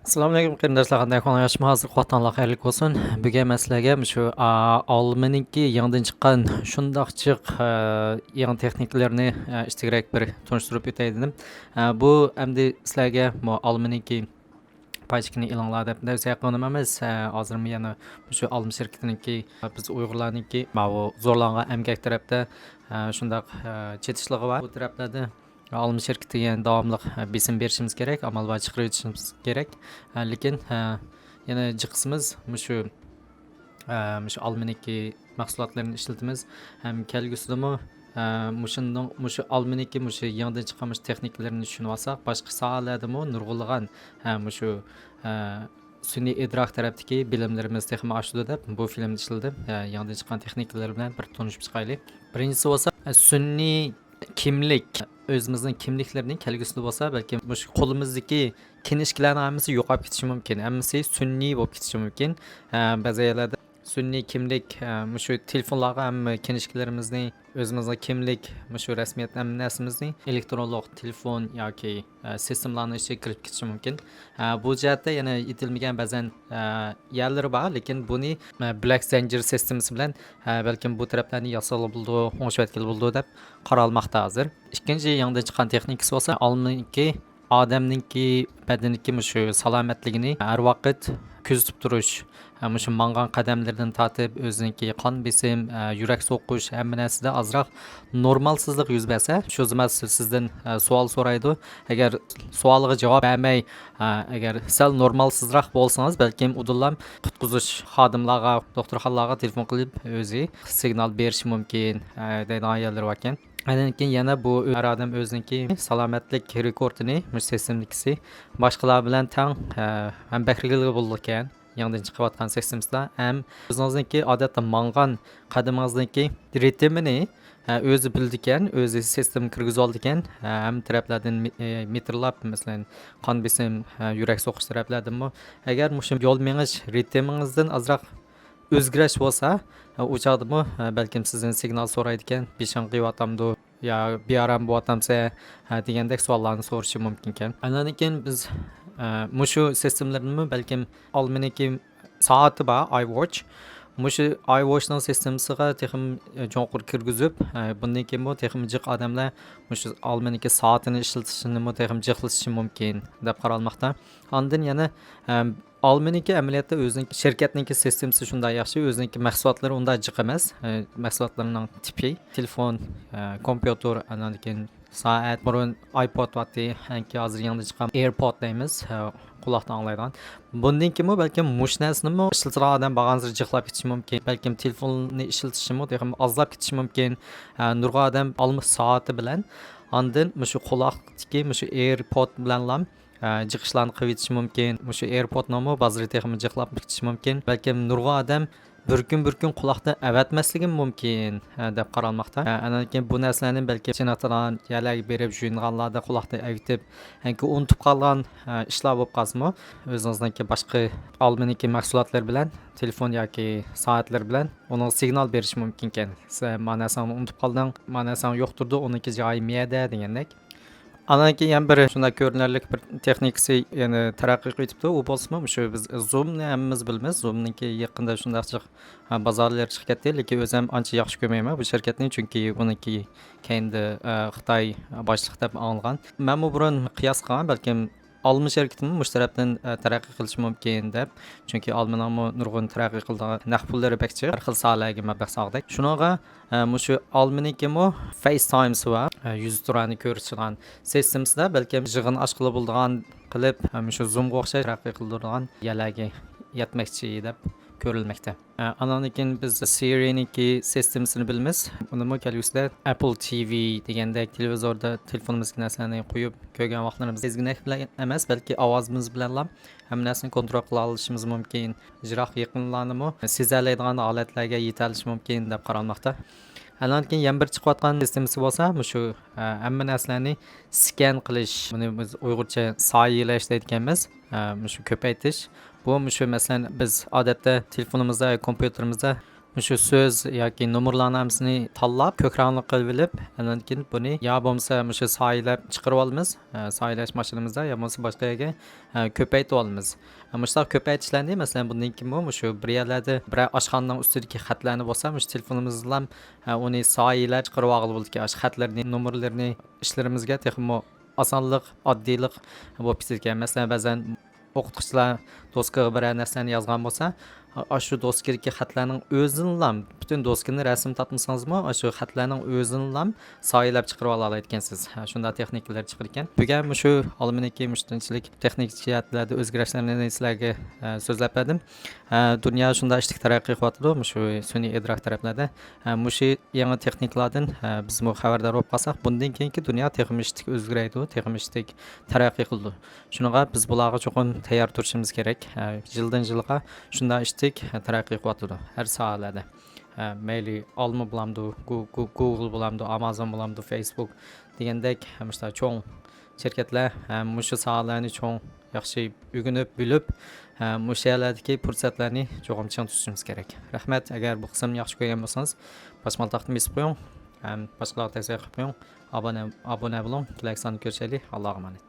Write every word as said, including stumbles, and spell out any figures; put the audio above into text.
ئەسسالامۇئەلەيكۇم قېرىنداشلار، قانداق ئەھۋالىڭلار، ياخشىمۇ؟ ھازىر ۋاقتىڭلار خەيرلىك بولسۇن. بۈگۈن مەن سىلەرگە مۇشۇ، ئا، ئالمىنىڭكى يېڭىدىن چىققان شۇنداق جىق، ئا، يېڭى تېخنىكىلىرىنى، ئا، ئىچىدىكىرەك بىر تونۇشتۇرۇپ ئۆتەي دېدىم. ئا، بۇ ئەمدى سىلەرگە بۇ ئالمىنىڭكى پايچىكىنى ئېلىڭلار دەپ دەۋسە قىلغىنىم ئەمەس. ئا، ھازىرمۇ يەنە مۇشۇ ئالما شىركىتىنىڭكى، بىز ئۇيغۇرلارنىڭكى ماۋۇ زورلانغان ئەمگەك تەرەپتە، ئا، شۇنداق، ئا، چېتىشلىقى بار. بۇ تەرەپلەردە ئالما شىركىتىگە داۋاملىق، ئە، بېسىم بېرىشىمىز كېرەك، ئامال بار چىقىرىۋېتىشىمىز كېرەك. ئە، لېكىن، ئە، يەنە جىقسىمىز مۇشۇ، ئە، مۇشۇ ئالمىنىڭكى مەھسۇلاتلىرىنى ئىشلىتىمىز ھەم كەلگۈسىدىمۇ، ئە، مۇشۇنىڭ، مۇشۇ ئالمىنىڭكى مۇشۇ يېڭىدىن چىققان مۇشۇ تېخنىكىلىرىنى چۈشىنىۋالساق، باشقا ساھەلەردىمۇ نۇرغۇنلىغان، ئە، مۇشۇ، ئە، سۈنئىي ئىدراك تەرەپتىكى بىلىملىرىمىز تېخىمۇ ئاشىدۇ دەپ بۇ فىلىمنى ئىشلىتىپ، ئە، يېڭىدىن چىققان تېخنىكىلىرى بىلەن بىر تونۇشۇپ چىقايلى. بىرىنچىسى بولسا، ئە، سۈنئىي كىملىك، ئۆزىمىزنىڭ كىملىكلىرىنى كەلگۈسىدە بولسا بەلكىم مۇشۇ قولىمىزدىكى كىنىشكىلەرنىڭ ھەممىسى يوقاپ كېتىشى مۇمكىن، ھەممىسى سۈنئىي بولۇپ كېتىشى مۇمكىن. ئە، بەزى يەرلەردە سۈنئىي كىملىك، ئە، مۇشۇ تېلېفونلارغا ھەممە كىنىشكىلىرىمىزنى، ئۆزىمىزنىڭ كىملىك، مۇشۇ رەسمىيەت ھەممە نەرسىمىزنى ئېلېكترونلۇق تېلېفون ياكى، ئە، سىستېمىلارنىڭ ئىچىگە كىرىپ كېتىشى مۇمكىن. ئە، بۇ جەھەتتە يەنە يېتىلمىگەن بەزەن، ئە، يەرلىرى بار، لېكىن بۇنى، ئە، بىلەك زەنجىر سىستېمىسى بىلەن، ئە، بەلكىم بۇ تەرەپلەرنى ياسىغىلى بولىدۇ، ئوڭشىۋەتكىلى بولىدۇ دەپ قارالماقتا ھازىر. ئىككىنچى يېڭىدىن چىققان تېخنىكىسى بولسا ئالمىنىڭكى ئادەمنىڭكى بەدىنىدىكى مۇشۇ سالامەتلىكىنى ھەر ۋاقىت كۆزىتىپ تۇرۇش، ھە، مۇشۇ ماڭغان قەدەملىرىدىن تارتىپ ئۆزىنىڭكى قان بېسىم، ھە، يۈرەك سوقۇش، ھەممە نەرسىدە ئازراق نورمالسىزلىق يۈز بەرسە، شۇ زامان سىز-، سىزدىن، ھە، سوئال سورايدۇ. ئەگەر سوئالغا جاۋاب بەرمەي، ھە، ئەگەر سەل نورمالسىزراق بولسىڭىز، بەلكىم ئۇدۇللام قۇتقۇزۇش خادىملارغا، دوختۇرخانىلارغا تېلېفون قىلىپ ئۆزى سىگنال بېرىشى مۇمكىن، ھە، دەيدىغان يەرلىرى باركەن. ئاندىن كېيىن يەنە بۇ ئەر ئادەم ئۆزىنىڭكى سالامەتلىك رېكورتىنى مۇشۇ سىستېمىدىكىسى باشقىلار بىلەن تەڭ، ئە، ھەم بەھرىگە بولىدىكەن. يېڭىدىن چىقىۋاتقان سىستېمىسىدا ھەم ئۆزىڭىزنىڭكى ئادەتتە ماڭغان قەدىمىڭىزنىڭكى رىتىمىنى، ئە، ئۆزى بىلىدىكەن، ئۆزى سىستېما كىرگۈزۈۋالىدىكەن. ھەم تەرەپلەردىن مې-، ئە، مېتىرلاپ، مەسىلەن، قان بېسىم، ئە، يۈرەك سوقۇش تەرەپلەردىنمۇ. ئەگەر مۇشۇ يول مېڭىش رىتىمىڭىزدىن ئازراق ئۆزگىرىش بولسا، ئۇ چاغدىمۇ، بەلكىم سىزدىن سىگنال سورايدىكەن، بېشىڭ قېيىۋاتامدۇ يا بىئارام بولۇۋاتامسەن، دېگەندەك سوئاللارنى سورىشى مۇمكىنكەن. ئاندىن كېيىن بىز، مۇشۇ سىستېمىلىرىنىمۇ بەلكىم ئالمىنىڭكى سائىتى بار، ئاي ۋوچ. مۇشۇ ئاي ۋوچنىڭ سىستېمىسىغا تېخىمۇ چوڭقۇر كىرگۈزۈپ، بۇندىن كېيىنمۇ تېخىمۇ جىق ئادەملەر مۇشۇ ئالمىنىڭكى سائىتىنى ئىشلىتىشىنىمۇ تېخىمۇ جىقلىتىشى مۇمكىن دەپ قارالماقتا. ئاندىن يەنە، ئەم، ئالمىنىڭكى ئەمەلىيەتتە ئۆزىنىڭكى شىركەتنىڭكى سىستېمىسى شۇنداق ياخشى، ئۆزىنىڭكى مەھسۇلاتلىرى ئۇنداق جىق ئەمەس. ئە، مەھسۇلاتلىرىنىڭ تىپى، تېلېفون، ئە، كومپيۇتېر، ئاندىن كېيىن سائەت، بۇرۇن ئايپود بارتى، كېيىن ھازىر يېڭىدىن چىققان ئېيرپود دەيمىز، ئە، قۇلاقتا ئاڭلايدىغان. بۇندىن كېيىنمۇ بەلكىم مۇشۇ نەرسىنىمۇ ئىشلىتىدىغان ئادەم بارغانسېرى جىقلاپ كېتىشى مۇمكىن. بەلكىم تېلېفوننى ئىشلىتىشىمۇ تېخىمۇ ئازلاپ كېتىشى مۇمكىن. ئە، نۇرغۇن ئادەم ئالما سائىتى بىلەن، ئاندىن مۇشۇ قۇلاقتىكى مۇشۇ ئېيرپود بىلەنلا ئە، جىق ئىشلارنى قىلىۋېتىشى مۇمكىن. مۇشۇ ئېيرپودنىڭمۇ بازىرى تېخىمۇ جىقلاپ كېتىشى مۇمكىن. بەلكىم نۇرغۇن ئادەم بىر كۈن، بىر كۈن قۇلاقنى ئەۋەتمەسلىكىمۇ مۇمكىن، ئە، دەپ قارالماقتا. ئە، ئاندىن كېيىن بۇ نەرسىلەرنى بەلكىم چېنىقىدىغان يەرلەرگە بېرىپ، جۇيۇنغانلاردا قۇلاقنى ئەۋېتىپ، ئەنكى ئۇنتۇپ قالغان، ئە، ئىشلار بولۇپ قالسىمۇ، ئۆزىڭىزنىڭكى باشقا ئالمىنىڭكى مەھسۇلاتلىرى بىلەن، تېلېفون ياكى سائەتلىرى بىلەن ئۇنىڭغا سىگنال بېرىشى مۇمكىنكەن. سەن ما نەرسەڭنى ئۇنتۇپ قالدىڭ، ما نەرسەڭ يوق تۇرىدۇ، ئۇنىڭكى جايى مۇيەردە دېگەندەك. ئاندىن كېيىن يەنە بىر شۇنداق كۆرۈنەرلىك بىر تېخنىكىسى يەنە تەرەققىي قىلىۋېتىپتۇ. ئۇ بولسىمۇ مۇشۇ بىز زۇمنى ھەممىمىز بىلىمىز. زۇمنىڭكى يېقىندا شۇنداق جىق، ھە، بازارلىرى چىقىپ كەتتى. لېكىن ئۆزۈم ئانچە ياخشى كۆرمەيمەن بۇ شىركەتنى، چۈنكى بۇنىڭكى كەينىدە، ئە، خىتاي باشلىق دەپ ئاڭلىغان. مەنمۇ بۇرۇن قىياس قىلغان، بەلكىم ئالما شىركىتىمۇ مۇشۇ تەرەپتىن، ئە، تەرەققىي قىلىشى مۇمكىن دەپ. چۈنكى ئالمىنىڭمۇ نۇرغۇن تەرەققىي قىلىدىغان نەق پۇللىرى بەك جىق، ھەر خىل ساھەلەرگە مەبلەغ سالغۇدەك. شۇنىڭغا ئە، مۇشۇ ئالمىنىڭكىمۇ فەيس تايمسى بار. ئە، يۈز تۇرانى كۆرسىتىدىغان سىستېمىسىدا بەلكىم يىغىن ئاچقىلى بولىدىغان قىلىپ، ئە، مۇشۇ زۇمغا ئوخشاش تەرەققىي قىلدۇرىدىغان يەرلەرگە يەتمەكچى دەپ كۆرۈلمەكتە. ئە، ئانىڭدىن كېيىن بىز سىرىنىڭكى سىستېمىسىنى بىلىمىز. ئۇنىمۇ كەلگۈسىدە ئەپل تى ۋى دېگەندەك تېلېۋىزوردا تېلېفونىمىزدىكى نەرسىلەرنى قويۇپ كۆرگەن ۋاقىتلىرىمىز سەزگۈدەك بىلەن ئەمەس، بەلكى ئاۋازىمىز بىلەنلا ھەممە نەرسىنى كونترول قىلالىشىمىز مۇمكىن. يىراق يېقىنلارنىمۇ سېزەلەيدىغان ھالەتلەرگە يېتەلىشى مۇمكىن دەپ قارالماقتا. ئاندىن كېيىن يەنە بىر چىقىۋاتقان سىستېمىسى بولسا مۇشۇ، ئە، ھەممە نەرسىلەرنى سكەن قىلىش، بۇنى بىز ئۇيغۇرچە سايىلەش دەيدىكەنمىز. ئە، مۇشۇ كۆپەيتىش. بۇ مۇشۇ مەسىلەن بىز ئادەتتە تېلېفونىمىزدا، كومپيۇتېرىمىزدا مۇشۇ سۆز ياكى نومۇرلارنىڭ ھەممىسىنى تاللاپ، كۆك رەڭلىك قىلىپ ئېلىپ، ئاندىن كېيىن بۇنى يا بولمىسا مۇشۇ سايىلەپ چىقىرىۋالىمىز، ئە، سايىلەش ماشىنىمىزدا، يا بولمىسا باشقا يەرگە، ئە، كۆپەيتىۋالىمىز. ئە، مۇشۇنداق كۆپەيتىشلەرنى، مەسىلەن، بۇندىن كېيىنمۇ مۇشۇ بىر يەرلەردە بىرەر ئاشخانىنىڭ ئۈستىدىكى خەتلەرنى بولسا، مۇشۇ تېلېفونىمىزدىلا، ئە، ئۇنى سايىلەپ چىقىرىۋالغىلى بولىدىكەن. ئاشۇ خەتلىرىنى، نومۇرلىرىنى ئىشلىرىمىزگە تېخىمۇ ئاسانلىق، ئاددىيلىق بولۇپ كېتىدىكەن. مەسىلەن، بەزەن ئوقۇتقۇچىلار دوسكىغا بىرەر نەرسىلەرنى يازغان بولسا، ئاشۇ دوسكىدىكى خەتلەرنىڭ ئۆزىنىلا، پۈتۈن دوسكىنى رەسىم تارتمىسىڭىزمۇ، ئاشۇ خەتلەرنىڭ ئۆزىنىلا سايىلەپ چىقىرىۋالالايدىكەنسىز. ھە، شۇنداق تېخنىكىلار چىقىدىكەن. بۈگۈن مۇشۇ ئالمىنىڭكى مۇشۇنچىلىك تېخنىكا جەھەتلەردە ئۆزگىرىشلەرنى سىلەرگە، ھە، سۆزلەپ بەردىم. ھە، دۇنيا شۇنداق ئىتتىك تەرەققىي قىلىۋاتىدۇ، مۇشۇ سۈنئىي ئىدراك تەرەپلەردە. ھە، مۇشۇ يېڭى تېخنىكىلاردىن، ھە، بىزمۇ خەۋەردار بولۇپ قالساق، بۇندىن كېيىنكى دۇنيا تېخىمۇ ئىتتىك ئۆزگىرەيدۇ، تېخىمۇ ئىتتىك تەرەققىي قىلىدۇ. شۇنىڭغا بىز بۇلارغا چوقۇم تەييار تۇرۇشىمىز كېرەك. ھە، يىلدىن يىلغا شۇنداق ئىتتىك، ھە، تەرەققىي قىلىۋاتىدۇ ھەر ساھەلەردە. ھە، مەيلى ئالما بولامدۇ، گۇ-، گۇ-، گۇگل بولامدۇ، ئامازون بولامدۇ، فېيسبۇك دېگەندەك، ھە، مۇشۇنداق چوڭ شىركەتلەر، ھە، مۇشۇ ساھەلەرنى چوڭ ياخشى ئۆگىنىپ، بىلىپ، ھە، مۇشۇ يەرلەردىكى پۇرسەتلەرنى چوقۇم چىڭ تۇتۇشىمىز كېرەك. رەھمەت، ئەگەر بۇ قىسىمنى ياخشى كۆرگەن بولسىڭىز، باسمىلى تاختىنى بېسىپ قويۇڭ، ھەم باشقىلارغا تەۋسىيە قىلىپ قويۇڭ، ئابۇنە، ئابۇنە بولۇڭ، كېلەركى ساندا كۆرۈشەيلى، ئاللاغا ئامانەت.